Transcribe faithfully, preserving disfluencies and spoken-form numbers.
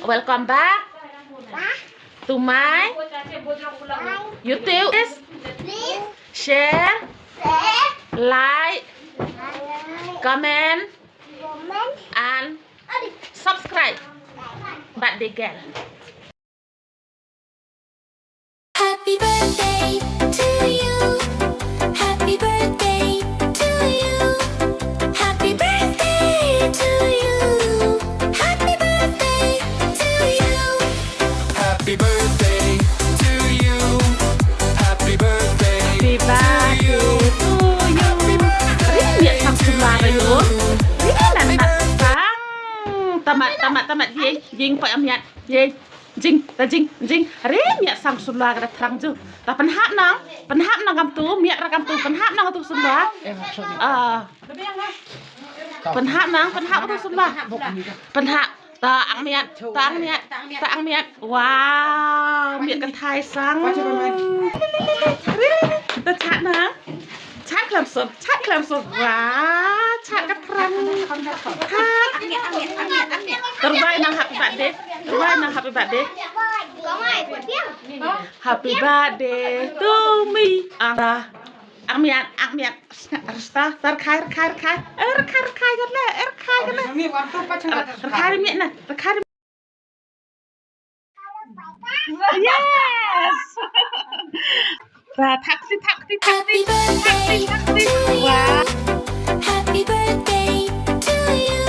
Welcome back to my YouTube. Please share, like, comment and subscribe. Birthday girl. Happy birthday to you. Happy birthday to you. Happy birthday to you. Happy birthday to you. Happy birthday to you. Happy birthday to you. Happy birthday to you. Happy birthday. Ri miat sang sula ri tu. Ri nan mat sang. Tamat, tamat, tamat. Ye, jing pa miat. Ye. Jing, ta jing, jing. Ri miat sang sula ka da thrang ju. Ta pynhap nang, pynhap nang kam tu, miat ra kam tu, pynhap nang tu sula. Ah. Pynhap nang, pynhap tu sula. Pynhap. Ta ang miat, ta ang miat, ta ang miat. Wow, miat ka thai sang. Ri, ri, ri. Ta chat nang. Chat khlem sum, chat khlem sum. Wah, chat ka thrang. Chat. Tyrbai nang happy birthday. Tyrbai nang happy birthday. Happy birthday to me. Ang, ang miat, ang miat. Rasta, rkhai, rkhai, rkhai. Eh, rkhai, rkhai kan le, eh, rkhai kan le. Rkhai miat na, rkhai. Yes! Wah, taksi, taksi, taksi, taksi, taksi. Wah. Happy birthday to you.